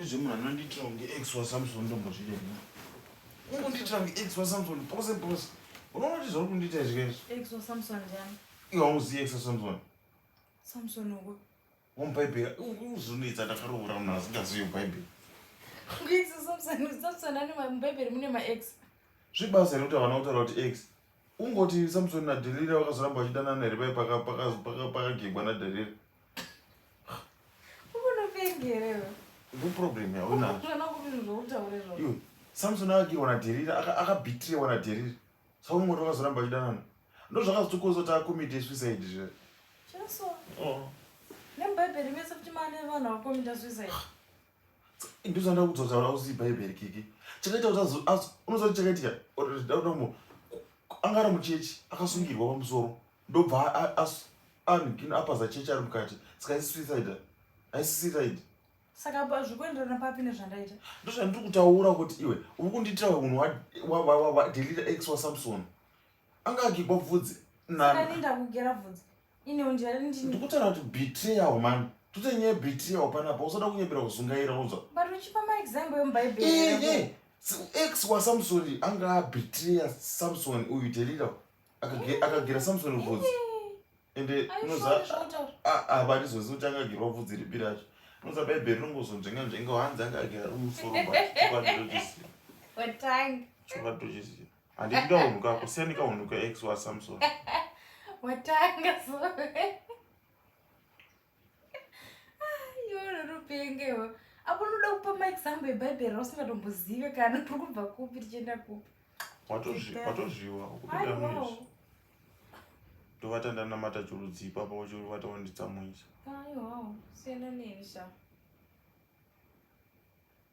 Zvemunhu anondiitira kunge ex waSamson ndombozvida ini. Ungondiitira kunge ex waSamson pose pose. Unoona kuti zvauri kundiita izvi kaizvi? Ex waSamson ndiani? Iwe hauzivi ex waSamson. Samson uko. Womubhaibheri uzonetsa ndakaroora munhu asingazivi bhaibheri. Ex waSamson, Samson ane mubhaibheri mune ma-ex. Zvibasa here kuti havana kutaura kuti ex? Ungoti Samson naDelila vakazoramba vachidanana here paye pakagegwa naDelila? Unopengerewe. Ndo problem yaunayo. Iwe Samson akagirwa naDelila akabhitirewa naDelila. Saka ungoti vakazoramba vachidanana. Ndo zvakazotokonza kuti akomite suicide zve. Jesu. Oh. Nemubhaibheri mese futi mane vanhu vakomita suicide. Ndozvandava kudzotaura usi bhaibheri kiki. Chakaita kuti unoziva kuti chakaitika anga ari muchechi akasungirwa pamusoro ndobva apaza chechi ari mukati saka isi suicide haisi suicide. Saka zvikuenderana papi nezvandaita? Ndozvandiri kutaura kuti iwe uri kundiitira unhu wadelita ex waSamson anga agigwa bvudzi ndakugera bvudzi ndikutaura kuti betrayal man tote nyaya betrayal panapa usada kunyepera kuzungaira unzwa but uchipa maexample emubhaibheri ex wasamsoni anga abetreya samson uyu delila akagera samson bvudzi ende unozaavarizozi kuti angagerwa bvudzi ripi racho unoza bhaibheri rinongozonzvenga nzvenga hanzi anga agera rumusoro chokwadi tochiziva Handidi kahunhu kako, siyani kahunhu ka ex wa Samson. Watanga so. Iwe unotopengewo. Apo unoda kupa maexample ebhaibheri rausingatombozive kana tiri kubva kupi tichienda kupi. Watozviwa ukupinda muizvi. Ndovata ndanamata churudzi ipapa uchiruvata wanditsamwisa. Aiwawo, siyana neni sha.